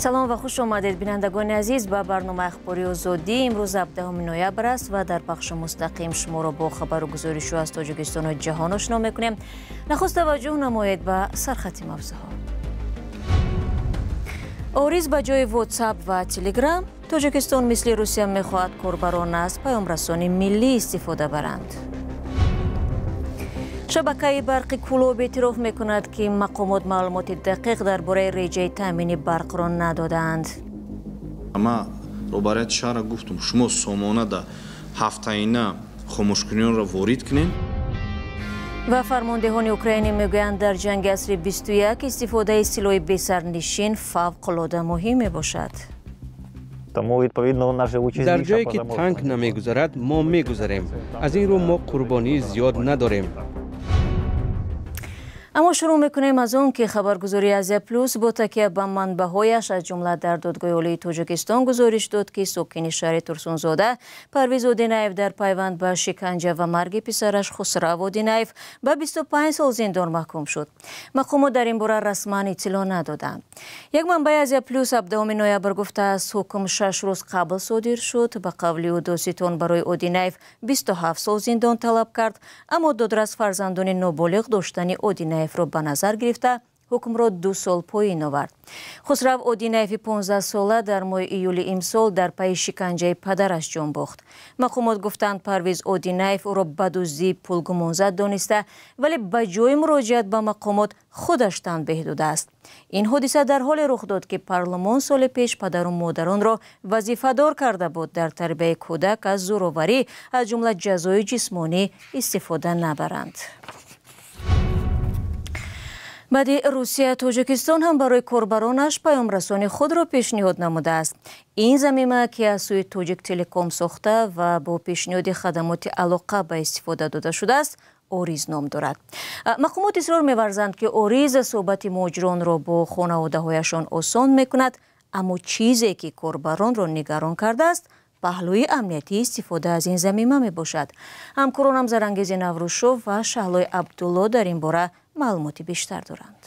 Салом ва хуш омадед, бинандагони азиз, ба барномаи Ахбори Озодӣ. Имрӯз 17 ноябр аст ва дар пахши мустақим шуморо бо хабару гузоришҳо аз Тоҷикистону ҷаҳон ошно мекунем. Нахуст таваҷҷӯҳ намоед ба сархати мавзӯъҳо. Ориз ба ҷои WhatsApp ва Telegram. Тоҷикистон мисли Русия мехоҳад корбарон аз паёмрасони миллӣ истифода баранд. Шабакаи барқи Кӯлоб эътироф мекунад, ки мақомот маълумоти дақиқ дар бораи реҷаи таъмини барқро надодаанд. Ман роҳбарияти шаҳрро гуфтам, шумо сомонада ҳафтаина хомӯшкуниёнро ворид кунед. Ва фармондеҳони Украинӣ мегӯянд, дар ҷанги асри 21 истифодаи силоҳи бесарнишин фавқулода муҳим мебошад. Дар ҷое ки танк намегузарад, мо мегузарем. Аз ин рӯ мо қурбонии зиёд надорем. Аммо шурӯъ мекунем аз он ки хабаргузории Азия Плюс бо такя ба манбаъҳояш, аз ҷумла дар Додгоҳи Олии Тоҷикистон, гузориш дод, ки сокини шаҳри Турсунзода Парвиз Одинаев дар пайванд ба шиканҷа ва марги писараш Хусрав Одинаев ба 25 сол зиндон маҳкум шуд. Мақомот дар ин бора расман иттилоъ надоданд. Як манбаи Азия Плюс 17 ноябр гуфтааст, ҳукм 6 рӯз қабл содир шуд. Ба қавли ӯ, додситон барои Одинаев 27 сол зиндон талаб кард, аммо додрас фарзандони ноболиғ доштани Одинаевро ба назар гирифта, ҳукмро 2 сол поин овард. Хусрав Одинаеви 15сола дар моҳи июли имсол дар пайи шиканҷаи падараш ҷон бохт. Мақомот гуфтанд, Парвиз Одинаев ӯро ба дуздии пул гумонзад дониста, вале ба ҷои муроҷиат ба мақомот худаш танбеҳ додааст. Ин ҳодиса дар ҳоле рух дод, ки парлумон соли пеш падару модаронро вазифадор карда буд, дар тарбияи кӯдак аз зӯроварӣ, аз ҷумла ҷазои ҷисмонӣ, истифода набаранд. Баъди Русия, Тоҷикистон ҳам барои корбаронаш паёмрасони худро пешниҳод намудааст. Ин замима, ки аз сӯи Тоҷик Телеком сохта ва бо пешниҳоди хадамоти алоқа ба истифода дода шудааст, Ориз ном дорад. Мақомот исрор меварзанд, ки Ориз суҳбати муҳоҷиронро бо хонаводаҳояшон осон мекунад, аммо чизе ки корбаронро нигарон кардааст, паҳлӯи амниятии истифода аз ин замима мебошад. Ҳамкоронам Зарангези Наврӯзшов ва Шаҳлои Абдулло дар ин бора маълумоти бештар доранд.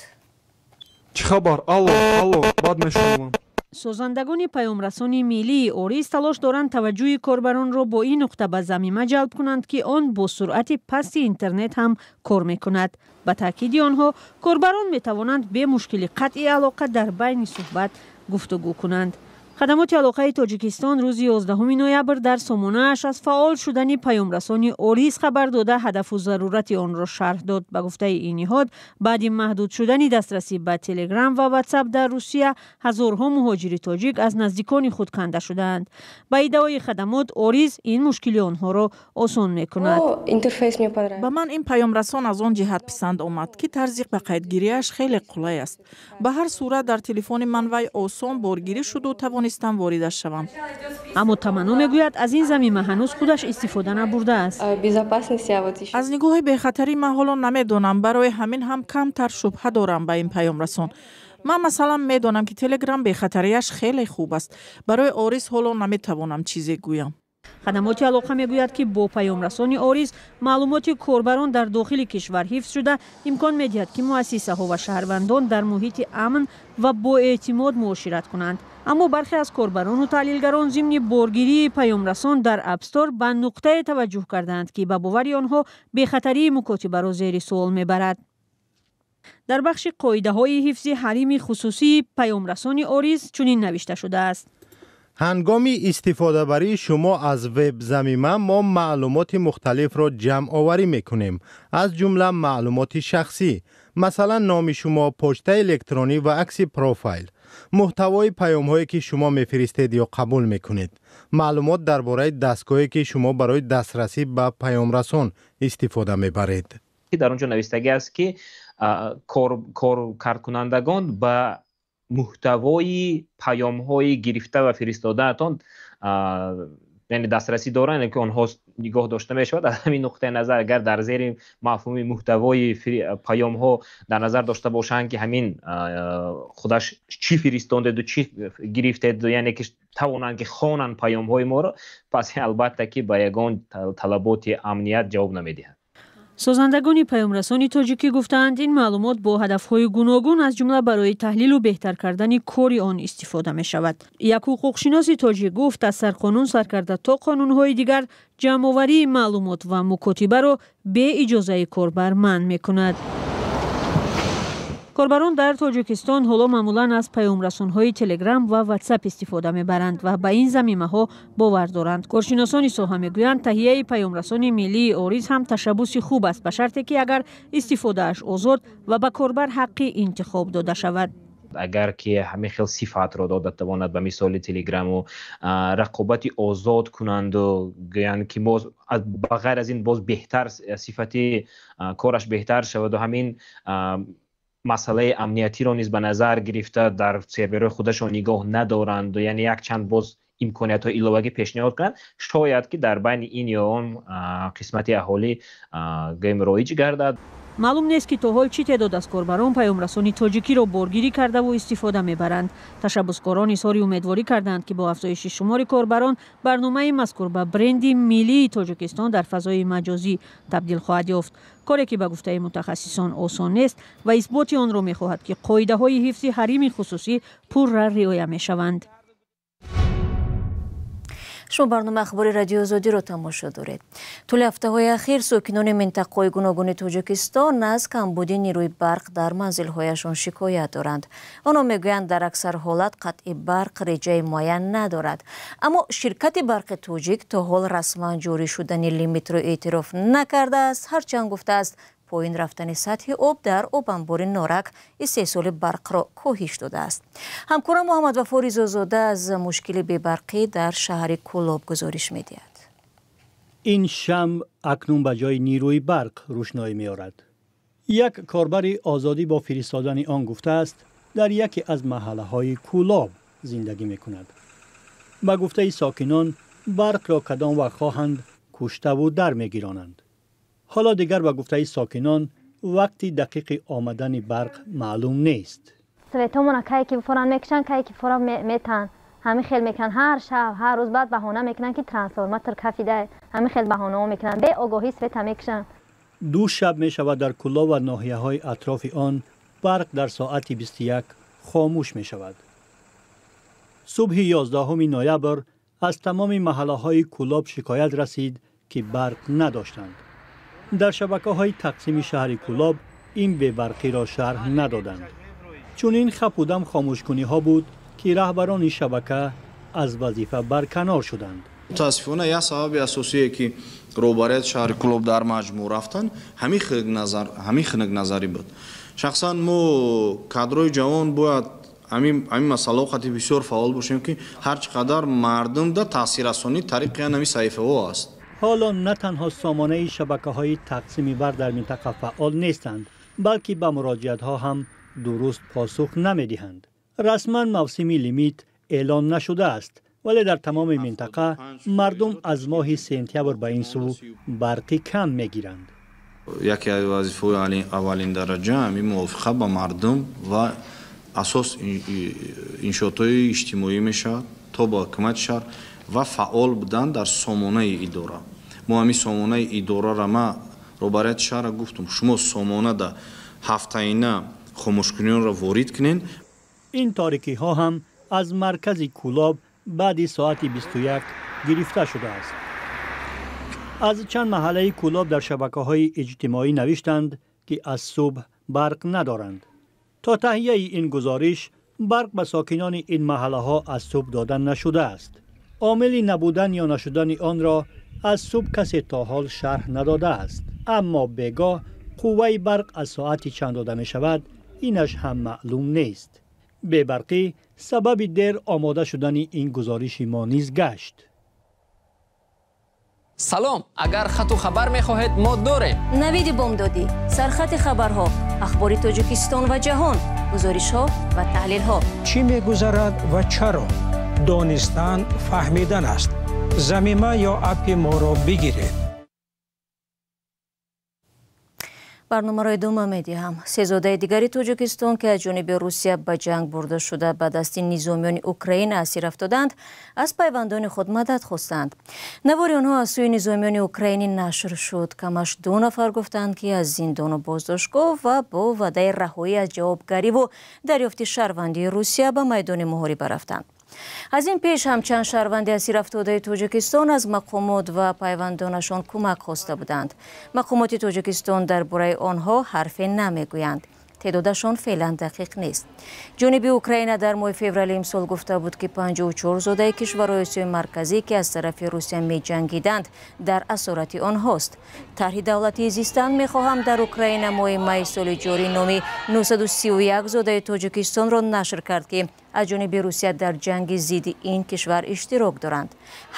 Чӣ хабар? Алло, алло, бад мешунавам. Созандагони паёмрасони миллии Ориз талош доранд таваҷҷӯҳи корбаронро бо ин нуқта ба замима ҷалб кунанд, ки он бо суръати пасти интернет ҳам кор мекунад. Ба таъкиди онҳо, корбарон метавонанд бемушкили қатъи алоқа дар байни суҳбат гуфтугӯ кунанд. Хадамоти алоқаи Тоҷикистон рӯзи 11 ноябр дар сомонааш аз фаъол шудани паёмрасони Ориз хабар дода, ҳадафу зарурати онро шарҳ дод. Ба гуфтаи ин ниҳод, баъди маҳдуд шудани дастрасӣ ба Телеграм ва Ватсап дар Русия, ҳазорҳо муҳоҷири тоҷик аз наздикони худ канда шудаанд. Ба иддаои хадамот, Ориз ин мушкили онҳоро осон мекунад. Ба ман ин паёмрасон аз он ҷиҳат писанд омад, ки тарзи ба қайдгириаш хеле қулай аст. Ба ҳар сурат, дар телефони ман вай осон боргирӣ шуду тавонистам воридаш шавам. Аммо Таманно мегӯяд, аз ин замима ҳанӯз худаш истифода набурдааст. Аз нигоҳи бехатарӣ ман ҳоло намедонам, барои ҳамин ҳам камтар шубҳа дорам ба ин паёмрасон. Ман, масалан, медонам, ки Телеграм бехатарияш хеле хуб аст. Барои Ориз ҳоло наметавонам чизе гӯям. Хадамоти алоқа мегӯяд, ки бо паёмрасони Ориз маълумоти корбарон дар дохили кишвар ҳифз шуда, имкон медиҳад, ки муассисаҳо ва шаҳрвандон дар муҳити амн ва боэътимод муошират кунанд. Аммо бархе аз корбарону таҳлилгарон зимни боргирии паёмрасон дар Апстор ба нуқтае таваҷҷӯҳ кардаанд, ки ба бовари онҳо бехатарии мукотибаро зери суол мебарад. Дар бахши қоидаҳои ҳифзи ҳарими хусусии паёмрасони Ориз чунин навишта шудааст: Ҳангоми истифодабарии шумо аз веб-замима мо маълумоти мухталифро ҷамъоварӣ мекунем, аз ҷумла маълумоти шахсӣ, масалан, номи шумо, почтаи электронӣ ва акси профайл, муҳтавои паёмҳое, ки шумо мефиристед ё қабул мекунед, маълумот дар бораи дастгоҳе, ки шумо барои дастрасӣ ба паёмрасон истифода мебаред. Дар он ҷо навиштагӣ аст, ки коркардкунандагон ба муҳтавои паёмҳои гирифта ва фиристодаатон, яъне, дастрасӣ доранд, ки онҳо нигоҳ дошта мешавад. Аз ҳамин нуқтаи назар, агар дар зери мафҳуми муҳтавои паёмҳо дар назар дошта бошанд, ки ҳамин худаш чӣ фиристондеду чӣ гирифтеду, яъне ки тавонанд, ки хонанд паёмҳои моро, пас албатта ки ба ягон талаботи амният ҷавоб намедиҳад. Созандагони паёмрасони тоҷикӣ гуфтаанд, ин маълумот бо ҳадафҳои гуногун, аз ҷумла барои таҳлилу беҳтар кардани кори он истифода мешавад. Як ҳуқуқшиноси тоҷик гуфт, аз сарқонун сар карда то қонунҳои дигар ҷамъоварии маълумот ва мукотибаро бе иҷозаи корбар манъ мекунад. Корбарон дар Тоҷикистон ҳоло маъмулан аз паёмрасонҳои Телеграм ва Ватсап истифода мебаранд ва ба ин замимаҳо бовар доранд. Коршиносони соҳа мегӯянд, таҳияи паёмрасони миллии Ориз ҳам ташаббуси хуб аст, ба шарте ки агар истифодааш озод ва ба корбар ҳаққи интихоб дода шавад. Агар ки ҳамин хел сифатро дода тавонад, ба мисоли Телеграму рақобати озод кунанду гӯянд ки боз ба ғайр аз ин боз беҳтар сифати кораш беҳтар шаваду ҳамин масъалаи амниятиро низ ба назар гирифта дар серверҳои худашон нигоҳ надоранд, яъне якчанд боз имкониятҳои иловагӣ пешниҳод кунанд, шояд ки дар байни ин ё он қисмати аҳолӣ гӯем роиҷ гардад. Маълум нест, ки то ҳол чӣ теъдод аз корбарон паёмрасони тоҷикиро боргирӣ кардаву истифода мебаранд. Ташаббускорон изҳори умедворӣ карданд, ки бо афзоиши шумори корбарон барномаи мазкур ба бренди миллии Тоҷикистон дар фазои маҷозӣ табдил хоҳад ёфт. Коре ки ба гуфтаи мутахассисон осон нест ва исботи онро мехоҳад, ки қоидаҳои ҳифзи ҳарими хусусӣ пурра риоя мешаванд. Шумо барномаи ахбори Радиои Озодиро тамошо доред. Тӯли ҳафтаҳои ахир сокинони минтақаҳои гуногуни Тоҷикистон аз камбуди нерӯи барқ дар манзилҳояшон шикоят доранд. Онҳо мегӯянд, дар аксар ҳолат қатъи барқ реҷаи муайян надорад. Аммо ширкати барқи тоҷик то ҳол расман ҷорӣ шудани лимитро эътироф накардааст, ҳарчанд гуфтааст, поин рафтани сатҳи об дар обанбори Норак истеҳсоли барқро коҳиш додааст. Ҳамкорам Муҳаммадвафо Ризозода аз мушкили бебарқӣ дар шаҳри Кӯлоб гузориш медиҳад. Ин шамъ акнун ба ҷои нерӯи барқ рӯшноӣ меорад. Як корбари Озодӣ бо фиристодани он гуфтааст, дар яке аз маҳаллаҳои Кӯлоб зиндагӣ мекунад. Ба гуфтаи сокинон, барқро кадом вақт хоҳанд куштаву дар мегиронанд. Ҳоло дигар ба гуфтаи сокинон вақти дақиқи омадани барқ маълум нест. Светомона кай ки форан мекушанд, кай ки форан метан. Ҳамин хел мекунанд ҳар шаб, ҳар рӯз. Баъд баҳона мекунанд, ки трансформатор кафида. Ҳамин хел баҳонаҳо мекунанд. Бе огоҳӣ света мекушанд. 2 шаб мешавад, дар Кӯлоб ва ноҳияҳои атрофи он барқ дар соати 21 хомӯш мешавад. Субҳи 11 ноябр аз тамоми маҳаллаҳои Кӯлоб шикоят расид, ки барқ надоштанд. Дар шабакаҳои тақсими шаҳри Кӯлоб ин бебарқиро шарҳ надоданд. Чунин хапудам хомӯшкуниҳо буд, ки раҳбарони шабака аз вазифа барканор шуданд. Мутаассифона, як сабаби асосие, ки роҳбарияти шаҳри Кӯлоб дар маҷмӯъ рафтанд, ҳамин хунукназарӣ буд. Шахсан мо кадрои ҷавон бояд ҳамин масъалаҳо қати бисёр фаъол бошем, ки ҳар чӣ қадар мардумда таъсиррасонӣ тариқи ҳамин саҳифаҳо аст. Ҳоло на танҳо сомонаи шабакаҳои тақсими барқ дар минтақа фаъол нестанд, балки ба муроҷиатҳо ҳам дуруст посух намедиҳанд. Расман мавсими лимит эълон нашудааст, вале дар тамоми минтақа мардум аз моҳи сентябр ба ин сӯ барқи кам мегиранд. Яке аз вазифаҳои аввалин дараҷа ҳамин мувофиқа ба мардум ва асос иншоотҳои иҷтимоӣ мешавад то ба ҳукумати шаҳр ва фаъол будан дар сомонаи идора. Мо ҳамин сомонаи идораро ма роҳбарияти шаҳрро гуфтум, шумо сомонада ҳафтаина хомӯшкуниёнро ворид кунед. Ин торикиҳо ҳам аз маркази Кӯлоб баъди соати 21 гирифта шудааст. Аз чанд маҳаллаи Кӯлоб дар шабакаҳои иҷтимоӣ навиштанд, ки аз субҳ барқ надоранд. То таҳияи ин гузориш барқ ба сокинони ин маҳаллаҳо аз субҳ дода нашудааст. Омили набудан ё нашудани онро аз субҳ касе то ҳол шарҳ надодааст. Аммо бегоҳ қувваи барқ аз соати чанд дода мешавад, инаш ҳам маълум нест. Бебарқӣ сабаби дер омода шудани ин гузориши мо низ гашт. Салом, агар хату хабар мехоҳед, мо дорем. Навиди бомдодӣ, сархати хабарҳо, ахбори Тоҷикистон ва ҷаҳон, гузоришҳо ва таҳлилҳо. Чӣ мегузарад ва чаро? Донистан фаҳмидан аст. Замима ё аппи моро бигиред. Барномаро идома медиҳам. Се зодаи дигари Тоҷикистон, ки аз ҷониби Русия ба ҷанг бурда шуда ба дасти низомиёни Украина асир афтоданд, аз пайвандони худ мадад хостанд. Навори онҳо аз сӯи низомиёни украинӣ нашр шуд. Камаш 2 нафар гуфтанд, ки аз зиндону боздоштгоҳ ва бо ваъдаи раҳоӣ аз ҷавобгариву дарёфти шаҳрвандии Русия ба майдони муҳориба рафтанд. Аз ин пеш ҳам чанд шаҳрванди асир афтодаи Тоҷикистон аз мақомот ва пайвандонашон кӯмак хоста буданд. Мақомоти Тоҷикистон дар бораи онҳо ҳарфе намегӯянд. Теъдодашон феълан дақиқ нест. Ҷониби Украина дар моҳи феврали имсол гуфта буд, ки 54 зодаи кишварҳои Осиёи Марказӣ, ки аз тарафи Русия меҷангиданд, дар асорати онҳост. Тарҳи давлатии зистан мехоҳам дар Украина моҳи майи соли ҷорӣ номи 931 зодаи Тоҷикистонро нашр кард, ки аз ҷониби Русия дар ҷанги зидди ин кишвар иштирок доранд.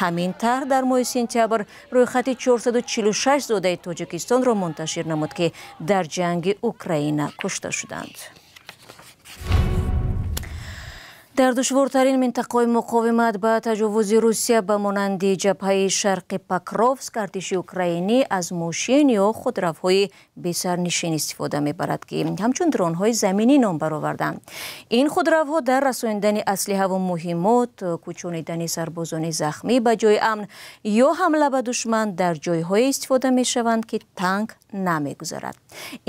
Ҳамин тарҳ дар моҳи сентябр рӯйхати 446 зодаи Тоҷикистонро мунташир намуд, ки дар ҷанги Украина кушта шуданд. Дар душвортарин минтақаҳои муқовимат ба таҷовузи Русия ба монанди ҷабҳаи шарқи Покровск, артиши украинӣ аз мошин ё худравҳои бесарнишин истифода мебарад, ки ҳамчун дронҳои заминӣ ном бароварданд. Ин худравҳо дар расонидани аслиҳаву муҳиммот, кӯчонидани сарбозони захмӣ ба ҷои амн ё ҳамла ба душман дар ҷойҳое истифода мешаванд, ки танк намегузарад.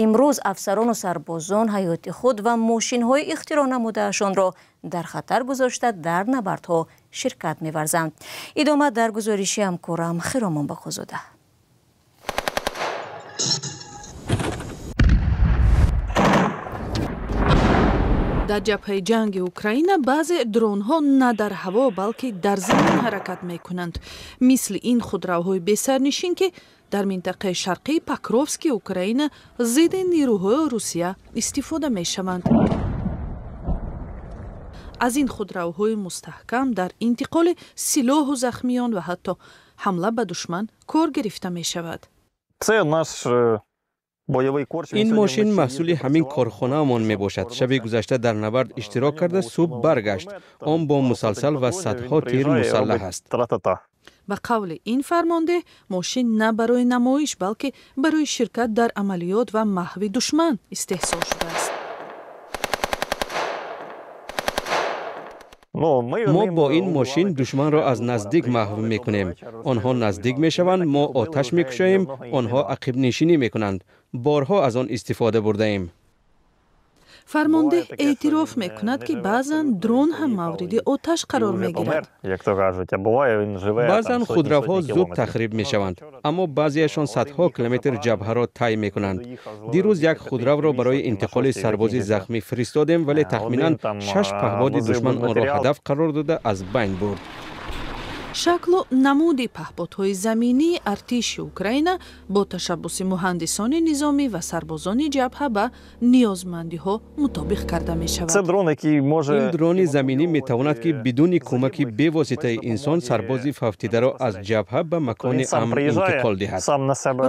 Имрӯз афсарону сарбозон ҳаёти худ ва мошинҳои ихтироъ намудаашонро дар хатар гузошта дар набардҳо ширкат меварзанд. Идома дар гузориши ҳамкорам Хиромон Бақозода. Дар ҷабҳаи ҷанги Украина баъзе дронҳо на дар ҳаво, балки дар замин ҳаракат мекунанд. Мисли ин худравҳои бесарнишин, ки дар минтақаи шарқии Покровски Украина зидди нерӯҳои Русия истифода мешаванд. Аз ин худравҳои мустаҳкам дар интиқоли силоҳу захмиён ва ҳатто ҳамла ба душман кор гирифта мешавад. Ин мошин маҳсули ҳамин корхонаамон мебошад. Шаби гузашта дар набард иштирок карда субҳ баргашт. Он бо мусалсал ва садҳо тир мусаллаҳ аст. Ба қавли ин фармондеҳ, мошин на барои намоиш, балки барои ширкат дар амалиёт ва маҳви душман истеҳсол шудааст. Мо бо ин мошин душманро аз наздик маҳв мекунем. Онҳо наздик мешаванд, мо оташ мекушоем, онҳо ақибнишинӣ мекунанд. Борҳо аз он истифода бурдаем. Фармондеҳ эътироф мекунад, ки баъзан дрон ҳам мавриди оташ қарор мегирад. Баъзан худравҳо зуд тахриб мешаванд, аммо баъзеашон садҳо километр ҷабҳаро тай мекунанд. Дирӯз як худравро барои интиқоли сарбози захмӣ фиристодем, вале тахминан 6 паҳбоди душман онро ҳадаф қарор дода аз байн бурд. Шаклу намуди паҳбодҳои заминии артиши Украина бо ташаббуси муҳандисони низомӣ ва сарбозони ҷабҳа ба ниёзмандиҳо мутобиқ карда мешавад. Ин дрони заминӣ метавонад, ки бидуни кӯмаки бевоситаи инсон сарбози фавтидаро аз ҷабҳа ба макони амн интиқол диҳад.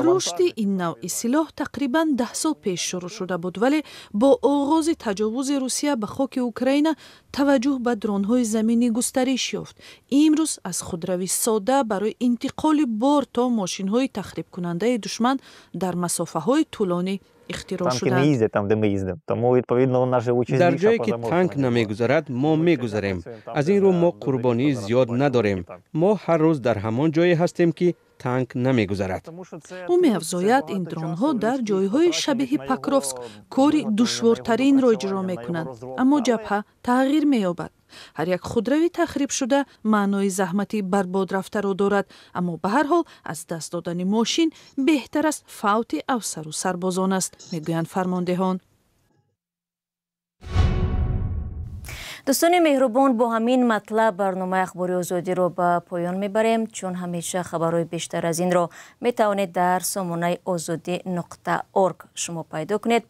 Рушди ин навъи силоҳ тақрибан 10 сол пеш шурӯъ шуда буд, вале бо оғози таҷовузи Русия ба хоки Украина таваҷҷӯҳ ба дронҳои заминӣ густариш ёфт. Имрӯз аз худрави сода барои интиқоли бор то мошинҳои тахрибкунандаи душман дар масофаҳои тӯлонӣ ихтироъ шуданд. Дар ҷое ки танк намегузарад, мо мегузарем. Аз ин рӯ мо қурбонии зиёд надорем. Мо ҳар рӯз дар ҳамон ҷое ҳастем, ки танк намегузарад. Ӯ меафзояд, ин дронҳо дар ҷойҳои шабеҳи Покровск кори душвортаринро иҷро мекунанд, аммо ҷабҳа тағйир меёбад. Ҳар як худрави тахрибшуда маънои заҳмати барбод рафтаро дорад, аммо ба ҳар ҳол аз даст додани мошин беҳтар аз фавти афсару сарбозон аст, мегӯянд фармондеҳон. Дӯстони меҳрубон, бо ҳамин матлаб барномаи Ахбори Озодиро ба поён мебарем. Чун ҳамеша хабарҳои бештар аз инро метавонед дар сомонаи озодӣ.org шумо пайдо кунед.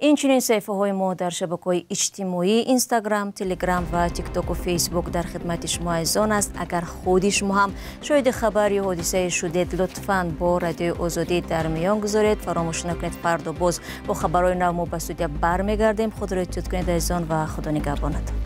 Инчунин саҳифаҳои мо дар шабакаҳои иҷтимоӣ Инстаграм, Телеграм ва Тиктоку Фейсбук дар хидмати шумо азизон аст. Агар худи шумо ҳам шоҳиди хабар ё ҳодисае шудед, лутфан бо Радиои Озодӣ дар миён гузоред. Фаромӯш накунед, фардо боз бо хабарҳои нав мо ба студия бармегардем. Худро эҳтиёт кунед азизон ва Худо нигаҳбонатон.